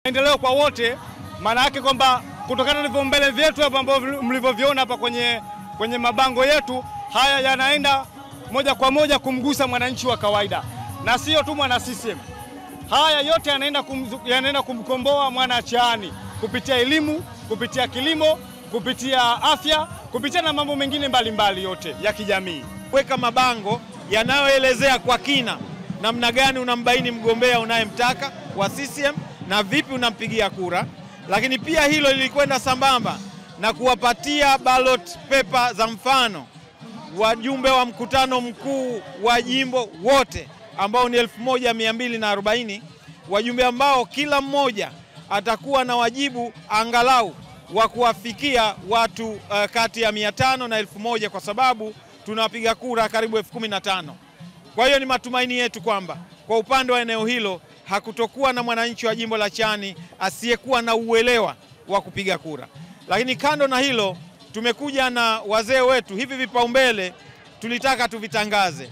Maendeleo kwa wote, maana yake kwamba kutokana na vipaumbele vyetu hapa ambavyo mlivyoviona hapa kwenye mabango yetu, haya yanaenda moja kwa moja kumgusa mwananchi wa kawaida na sio tu mwana CCM. Haya yote yanaenda kumkomboa mwana Chaani kupitia elimu, kupitia kilimo, kupitia afya, kupitia na mambo mengine mbalimbali yote ya kijamii. Weka mabango yanayoelezea kwa kina namna gani unambaini mgombea unayemtaka wa CCM na vipi unampigia kura. Lakini pia hilo lilikwenda sambamba na kuwapatia ballot paper za mfano wajumbe wa mkutano mkuu wa jimbo wote ambao ni 1240, wajumbe ambao kila mmoja atakuwa na wajibu angalau wa kuwafikia watu kati ya 500 na 1000, kwa sababu tunapiga kura karibu 15,000. Kwa hiyo ni matumaini yetu kwamba kwa upande wa eneo hilo hakutokuwa na mwananchi wa jimbo la Chaani asiyekuwa na uelewa wa kupiga kura. Lakini kando na hilo, tumekuja na wazee wetu, hivi vipaumbele tulitaka tuvitangaze.